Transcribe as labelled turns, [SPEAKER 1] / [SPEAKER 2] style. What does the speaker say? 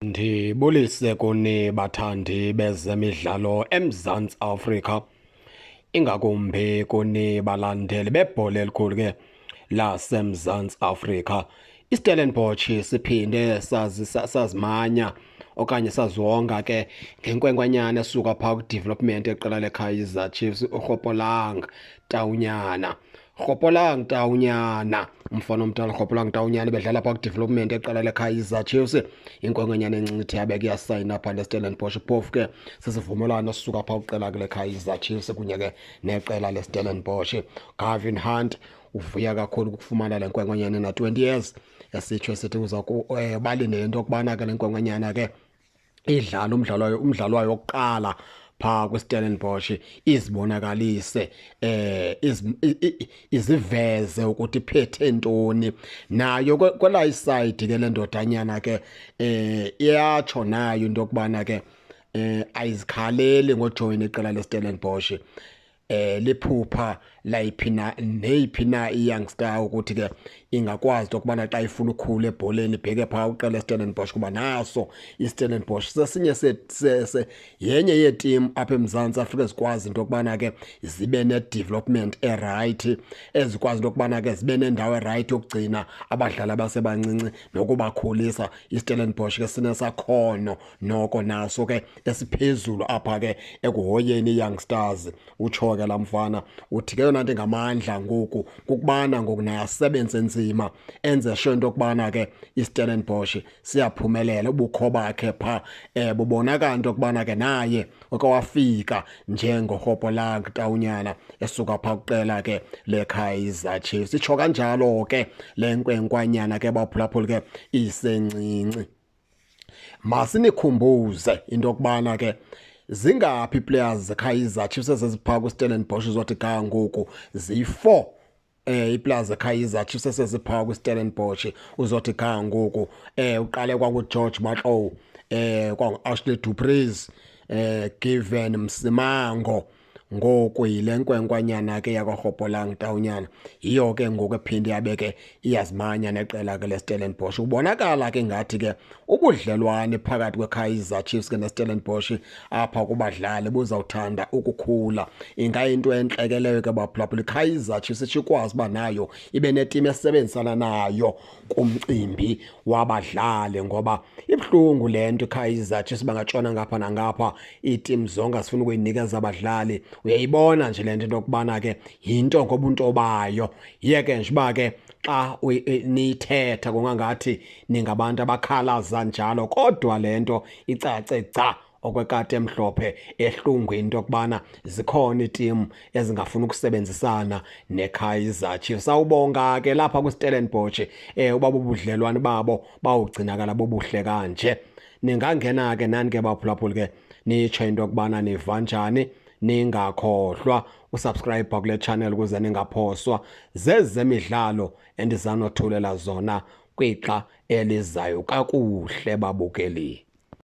[SPEAKER 1] Ndibulise kuni bathandi bezemidlalo eMzantsi Afrika, ingakumbi kuni balandeli bebhola elikhulu ke laseMzantsi Afrika. IStellenbosch siphinde sazimanya okanye saziwonga ke ngenkwenkwanyana esuka phaa kwi-development yeqela leKaizer Chiefs, uRhopolang Taunyana. Rhopolang Taunyana, umfana omdala Rhopolang Taunyana bedlala phaa kwi-development yeqela leKaizer Chiefs. Inkwenkwenyana encinci yabe kuyasayina phaa neStellenbosch, phofu ke sisivumelwano esisuka phaa kwiqela ke leKaizer Chiefs kunye ke neqela leStellenbosch. Gavin Hunt uvuya kakhulu ukufumana le nkwenkwenyana ena-20 years, esitsho esithi uza balinde into yokubana ke le nkwenkwenyana ke idlala umdlalo wayo wokuqala phaa kwiStellenbosch, izibonakalise, iziveze ukuthi iphethe ntoni nayo. Kwela iside ke le ndodanyana ke iyatsho nayo into yokubana ke ayizikhaleli ngojoyina iqela leStellenbosch. Liphupha layiphi na neyiphi na i-youngster ukuthi ke ingakwazi into yokubana xa ifuna ukhula ebholeni ibheke phaa uqela leStellenbosch, kuba naso iStellenbosch sesinye yenye yeetimu apha eMzantsi Afrika ezikwazi into yokubana ke zibe ne-development erayithi, ezikwazi into yokubana ke zibe nendawo erayithi yokugcina abadlali abasebancinci nokubakhulisa. IStellenbosch ke sinesakhono noko naso ke esiphezulu apha ke ekuhoyeni ii-youngsters, utsho ke laa mfana. Uthi ke yona nto ingamandla ngoku kukubana ngoku naye asebenze nzima, enze sure into yokubana ke iStellenbosch siyaphumelela. Ubukho bakhe phaa bubonakala into yokubana ke naye oke wafika njengoRhopolang Taunyana esuka phaa kuqela ke leKaizer Chiefs. Itsho kanjalo ke le nkwenkwanyana ke, baphulaphuli, ke isencinci. Masinikhumbuze into yokubana ke zingaphi players zeKaizer Chiefs ezeziphaa kwiStellenbosch zothi ga ngoku. Ziyi-4 iplayers zeKaizer Chiefs eseziphaa kwiStellenbosch uzothi ga ngoku. Uqale kwakuGeorge Matlou, kwangu-Ashley Du Preez, Given Msimango, ngoku yile nkwenkwanyana ke yakwaRhopolang Taunyana. Yiyo ke ngoku ephinde yabe ke iyazimanya neqela ke leStellenbosch. Kubonakala ke ngathi ke ubudlelwane phakathi kweKaizer Chiefs ke neStellenbosch apha kubadlali buzawuthanda ukukhula. Ingayinto entle ke leyo ke, baphulaphula. iKaizer Chiefs itsho ikwazi uba nayo ibe netimu esebenzisana nayo kumcimbi wabadlali, ngoba ibuhlungu le nto iKaizer Chiefs bangatshona ngapha nangapha, iitimu zonke azifuna ukuyinikeza abadlali. Uyayibona nje le nto, into yokubana ke yinto ngobunto bayo. Yeke nje uba ke xa niyithetha kungangathi ningabantu abakhalaza njalo, kodwa le nto icace gca okwekati emhlophe ehlungwini into yokubana zikhona iitimu ezingafuni ukusebenzisana neKaizer Chiefs. Sawubonga ke lapha kwiStellenbosch uba bubudlelwane babo bawugcinakala bobuhle kanje. Ningangena ke nani ke, baphulaphuli, ke nitsho into yokubana niva njani. Ningakhohlwa usubscribe kule channel ukuze ningaphoswa zezemidlalo endizanothulela zona kwixa elizayo. Kakuhle, babukeli.